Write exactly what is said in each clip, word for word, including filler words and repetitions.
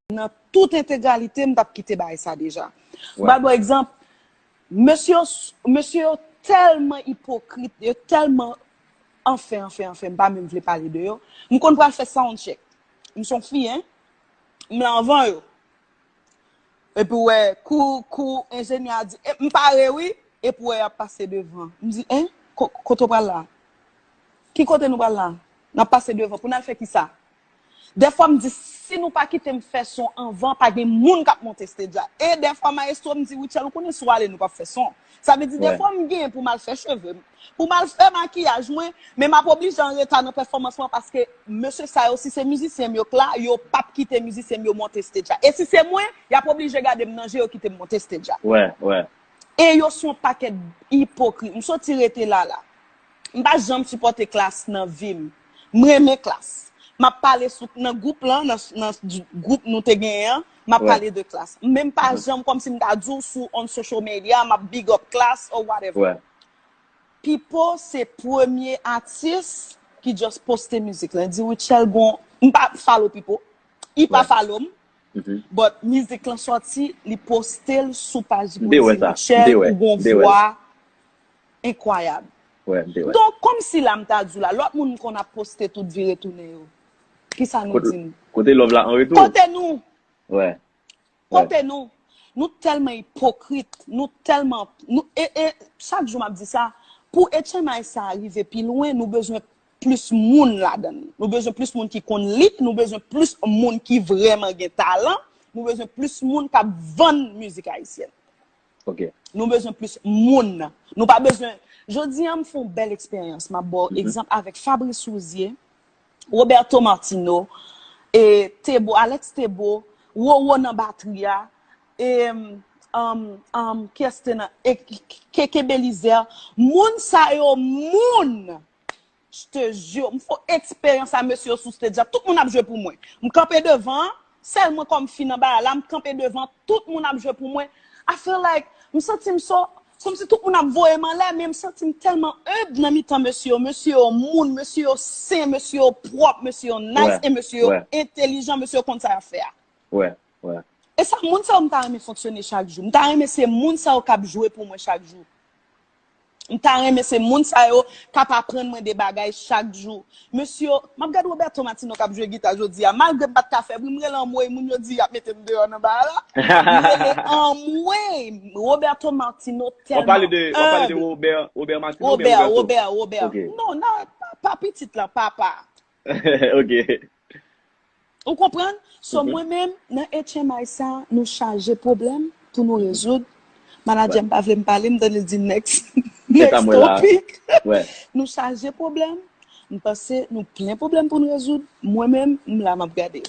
nan tout entegralite, m t ap kite bagay sa deja. M pral ba w egzanp, mesye yo, mesye yo tèlman ipokrit, yo tèlman, anfen, anfen, anfen, m pa menm vle pale de yo. M konn pral fè sound check. M se yon fi, en. M la anvan yo. Epi w wè, kou, kou enjenyè a di, "E, m pare wi." Epi w wè, y ap pase devan. M di, "En? Ko-, kote w pral la? Ki kote nou pral la? N ap pase devan. Pou n al fè ki sa?" Dèfwa, m di, "Si nou pa kite m fè son anvan, pa gen moun k ap monte stage la." E dèfwa, mayestwo, m di, "Rutshelle, ou konnen si w ale, nou p ap fè son." Sa vle di, dèfwa, m genyen pou m al fè cheve m, pou m al fè makiyaj mwen, men m ap oblije an reta nan pèfòmans mwen, paske mesye sa yo, si se mizisyen m yo k la, yo p ap kite mizisyen m yo monte stage la. E si se mwen, y ap oblije gade m nan je yo kite m monte stage la. Wè, wè. E yo se yon pakèt ipokrit. M soti rete la la. M pa janm sipòte Klass nan vi m. M renmen Klass. M ap pale sou, nan gwoup lan, nan, nan gwoup nou te genyen an, m ap pale de Klass. Men m pa janm kòmsi m ta di w sou on social media, m ap big up Klass or whatever. Pipo se premye atis ki just poste mizik lan. Di Rutshelle gon, m pa follow Pipo. Li pa follow m. But mizik lan sòti, li poste l sou paj li pou l di Rutshelle, ou gon vwa enkwayab. Donk, kòmsi la m ta di w la, lòt moun m konn ap poste tout vire tounen yo. Kisa nou di m? Kote love la an retou? Kote nou? Kote nou? Nou tèlman ipokrit, nou tèlman, nou, e, e, chak jou m ap di sa, pou H M I sa a rive pi lwen, nou bezwen plis moun ladan l. Nou bezwen plis moun ki konn li, nou bezwen plis moun ki vrèman gen talan, nou bezwen plis moun k ap vann mizik ayisyèn. Nou bezwen plis moun. Nou pa bezwen, jodi a, m fè yon bèl eksperyans. M ap ba w egzanp avèk Fabrice Rouzier, Roberto Martino, e Tebo, Alex Tebo, Roro nan batri a, e, um, um, kiyès te nan, e Keke Belizaire. Moun sa yo, moun! Je te jure, m fè eksperyans a mesye yo sou stage la. Tout moun ap jwe pou mwen. M kanpe devan, sèl mwen kòm fi nan bagay la, m kanpe devan, tout moun ap jwe pou mwen. I feel like, m santi m so, kòmsi tout moun ap voye m anlè, men m santi m tèlman enb nan mitan mesye yo. Mesye yo moun, mesye yo sen, mesye yo pwòp, mesye yo nice, e mesye yo entèlijan, mesye yo konn sa y ap fè a. E sa, moun sa yo m ta renmen fonksyone chak jou. M ta renmen se moun sa yo k ap jwe pou mwen chak jou. M ta renmen se moun sa yo k ap aprann mwen de bagay chak jou. Mesye, m ap gade Roberto Martino k ap jwe gita jodi a. Malgre m pa t ka fè bri, m rele anmwey, moun yo di y ap mete m deyò nan bagay la. M rele anmwey! Roberto Martino tèlman enb. W ap pale de, w ap pale de Robert, Robert Martino oubyen Roberto? Robert, Robert, Robert. Non, nan, pa, pa pitit lan, papa. Ok. Ou konprann? So, mwen menm, nan H M I sa, nou chaje pwoblèm pou nou rezoud. Manadjè m pa vle m pale, m tande l di next, next topic. Nou chaje pwoblèm. M panse nou plen pwoblèm pou nou rezoud. Mwen menm, m la, m ap gade.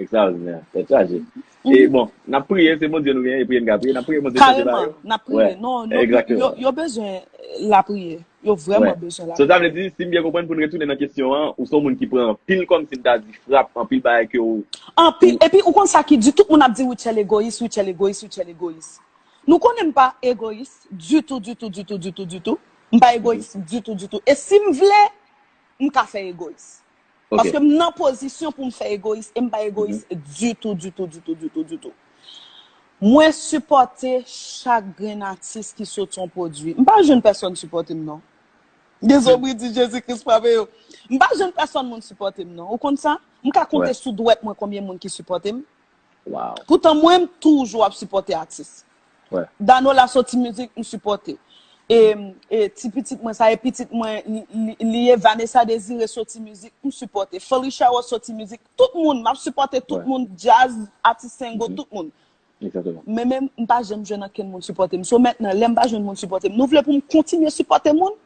Ekstraòdinè. Tèt chaje. E bon, n ap priye, se Bondye nou genyen, e priye n ka priye, n ap priye Bondye chanje bagay yo. Kareman, n ap priye. Non, non, yo, yo bezwen lapriyè. Yo vrèman bezwen lapriyè. So, sa vle di, si m byen konprann, pou n retounen nan kesyon an, ou se yon moun ki pran anpil, kòmsi m ta di, frap, anpil bagay ke w. Anpil. Epi, ou konn sa ki di, tout moun ap di, Rutshelle egoyis, Rutshelle egoyis, Rutshelle egoyis. Nou konnen m pa egoyis ditou, ditou, ditou, ditou, ditou. M pa egoyis ditou, ditou. E si m vle, m ka fè egoyis. Paske m nan pozisyon pou m fè egoyis, e m pa egoyis ditou, ditou, ditou, ditou, ditou. Mwen sipòte chak grenn atis ki soti yon pwodui. M pa jwenn pèsonn sipòte m, non. Gen zonbi di Jezi Kris frape yo. M pa jwenn pèsonn moun sipòte m, non. Ou konn sa? M ka konte sou dwèt mwen konbyen moun ki sipòte m. Poutan mwen, m toujou ap sipòte atis. Danola soti mizik, m sipòte. E, e ti pitit mwen sa, e pitit mwen, li, li, li ye, Vanessa Désiré soti mizik, m sipòte. Felicia Rose soti mizik, tout moun, m ap sipòte tout moun, djaz, atis sengo, tout moun. Men, men, m pa janm jwenn ankenn moun sipòte m. So, mentnan, lè m pa jwenn moun sipòte m, nou vle pou m kontinye sipòte moun?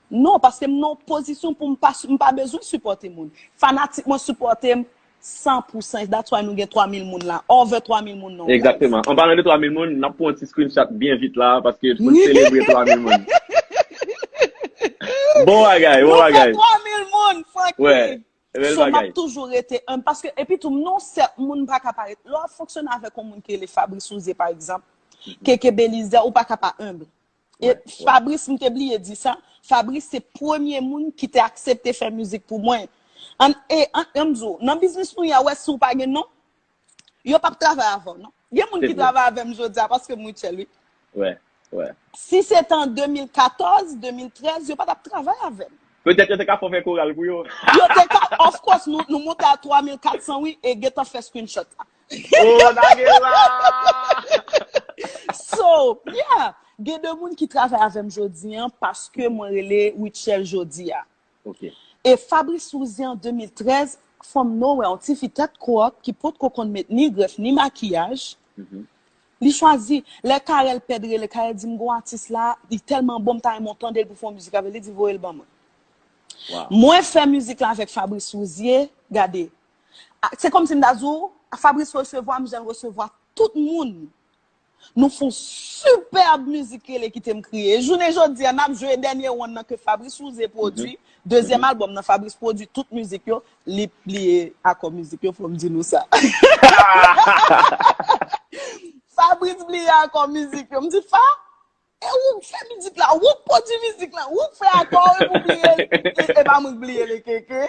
Non, paske m nan yon pozisyon pou m pa, m pa bezwen sipòte moun. Fanatik mwen sipòte m san pou san. That's why nou gen twa mil moun la. Over twa mil moun nan. Egzakteman. An palan de twa mil moun, n ap pran yon ti screenshot byen vit la, paske pou n selebre twa mil moun. Bon bagay, bon bagay. Nou fè twa mil moun, Francky. Wè, bèl bagay. So, m ap toujou rete enb, paske, epi tou, m nan yon sèk moun m pa ka parèt. Lè w ap fonksyone avèk yon moun ki rele Fabrice Rouzier, pa egzanp, Keke Belizaire, ou pa ka pa enb. E Fabrice, m te bliye di sa, Fabrice se premye moun ki te aksepte fè mizik pou mwen. An, e, an, an m di w, nan biznis nou ye a, w wè si w pa gen non, yo p ap travay avè w, non. Gen moun ki travay avè m jodi a paske m Rutshelle, wi. Wè, wè. Si se te an de mil katòz, de mil trèz, yo pa t ap travay avè m. Petèt yo te ka fè w fè koral pou yo. Yo te ka, of course, nou, nou monte a twa mil kat san, wi, e gentan fè screenshot la. Oh, lage la! So, yeah, gen de moun ki travay avè m jodi an paske mwen rele Rutshelle jodi a. Ok. E Fabrice Rouzier an de mil trèz, from nowhere, yon ti fi tèt kwòt ki potko konn met ni grèf ni makiyaj. Li chwazi, lè Carel Pedre, lè Carel di m gon atis la, li tèlman bon, m ta renmen w tande l pou fè yon mizik avè l, li di voye l ban mwen. Wow. Mwen fè mizik la avèk Fabrice Rouzier, gade. A, se kòmsi m ta di w, Fabrice resevwa m, jan l resevwa tout moun. Nou fè yon sipèb mizik rele Kite m kriye. Jounen jodi a, n ap jwe dènye wonn nan ke Fabrice Rouzier pwodui. Dezyèm albòm nan, Fabrice pwodui tout mizik yo. Li bliye akò mizik yo, fò m di nou sa. Fabrice bliye akò mizik yo. M di, Fa, e ou k fè mizik la, ou k pwodui mizik la, ou k fè akò, e ou bliye l. E, e pa mwen k bliye l, keke.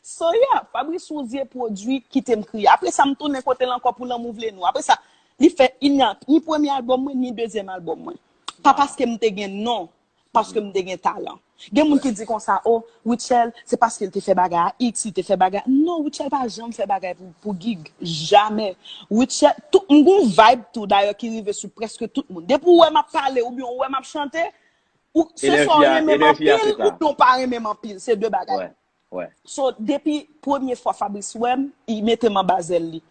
So, yeah, Fabrice Rouzier pwodui Kite m kriye. Apre sa, m tounen kote l ankò pou Lanmou vle nou. Apre sa, li fè, li nan, ni premye albòm mwen, ni dezyèm albòm mwen. Pa paske m te gen non, paske m te gen talan. Gen moun ki di konsa, oh, Rutshelle, se paske l te fè bagay a X, li te fè bagay. Non, Rutshelle pa janm fè bagay pou, pou gig. Jamè. Rutshelle, tout, m gon vibe tou, dayè, ki rive sou prèske tout moun. Depi w wè m ap pale, oubyen w wè m ap chante, ou, se swa w renmen m anpil, oubyen w pa renmen m anpil. Se de bagay. Wè. So, depi premye fwa Fabrice wè m, li mete m anba zèl li.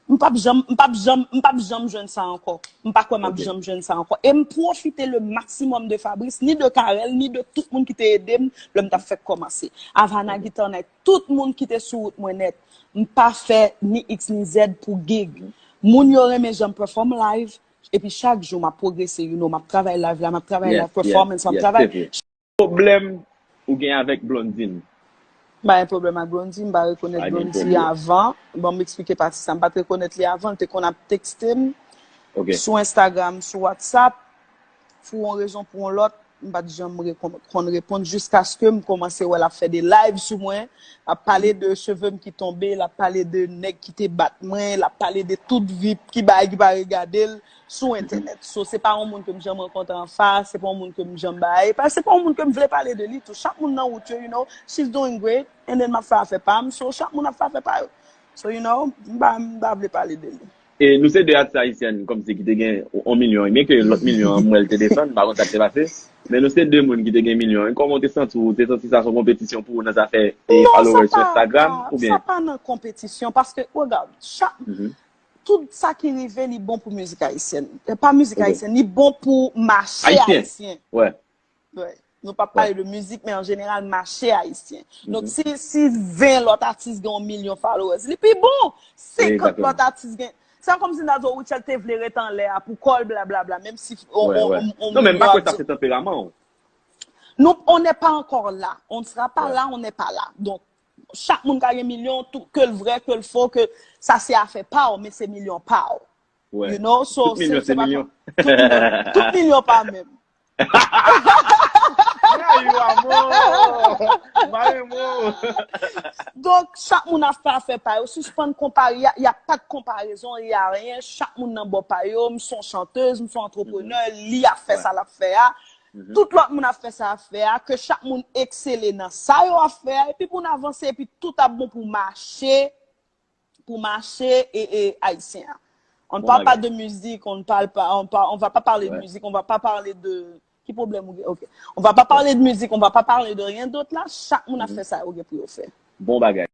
M p ap janm, m p ap janm, m p ap janm jwenn sa ankò. M pa kwè m ap janm jwenn sa ankò. E m pwofite le maximum de Fabrice, ni de Carel, ni de tout moun ki te ede m lè m t ap fèk kòmanse. Havana Guitar Night, tout moun ki te sou wout mwen nèt. M pa fè ni X ni Z pou gig. Moun yo renmen jan m perform live, epi chak jou m ap pwogrese, you know, m ap travay live la, m ap travay live performance, m ap travay. Pwoblèm ou gen avèk Blondine? M pa gen pwoblèm ak Blondie, m pa rekonèt Blondie avan. Bon, m eksplike pati sa. M pa t rekonèt li avan, l te konn ap tekste m sou Instagram, sou WhatsApp, pou yon rezon, pou yon lòt, m pa t janm konn reponn jiskaske m kòmanse wè l ap fè de live sou mwen, l ap pale de cheve m ki tonbe, l ap pale de nèg ki te bat mwen, l ap pale de tout vi ki bagay ki pa regade l sou entènèt. So, se pa yon moun ke m janm rankontre anfas, se pa yon moun ke m janm bay, pa, se pa yon moun ke m vle pale de li tou. Chak moun nan wout yo, you know, she's doing great, and then m ap fè afè pa m, so chak moun ap fè afè pa yo. So, you know, m pa, m pa vle pale de li. E nou se de atis ayisyèn kòmsi ki te gen yon milyon, byen ke lòt milyon an m wè l te desann, m pa konn sa k te pase. Men nou se de moun ki te gen milyon. Kòman w te santi w? Ou te santi sa se yon konpetisyon pou ou nan zafè followers sou Instagram? Oubyen? Non, sa pa nan konpetisyon, paske, regard, chak, tout sa ki rive, li bon pou mizik ayisyèn. E pa mizik ayisyèn, li bon pou mache ayisyen. Wè. Nou p ap pale de mizik, men an jeneral, mache ayisyen. Donk, si, si ven lòt atis gen yon milyon followers, li pi bon. Senkant lòt atis gen. Se kòmsi n ta di w Rutshelle te vle ret anlè a pou kò l, blablabla, menm si on, on, on, on Non, men m pa kwè sa se tanperaman w. Nou, on n'est pas encore là. On ne sera pas là, on n'est pas là. Donk, chak moun ka gen milyon, tou, ke l vrè, ke l fo, ke sa se afè pa w, men se milyon pa w. You know? So, tout milyon se milyon. Tout milyon pa menm. Mwen yo amò. Mwen yo. Donk, chak moun ap fè afè pa yo. Sispann konpare. Y a, y a pas de comparaison, y a rien. Chak moun nan bò pa yo. M se yon chantèz, m se yon antreprenè. Li ap fè sa l ap fè a. Tout lòt moun ap fè sa ap fè a. Ke chak moun eksele nan sa yo ap fè a. Epi pou n avanse, epi tout ap bon pou mache. Pou mache e, e ayisyen an. On ne parle pas de musique, on ne parle pas, on, par- on va pas parler de musique, on va pas parler de... Ki pwoblèm ou gen? Ok. On va pas parler de musique, on va pas parler de rien d'autre la. Chak moun ap fè sa yo gen pou yo fè. Bon bagay.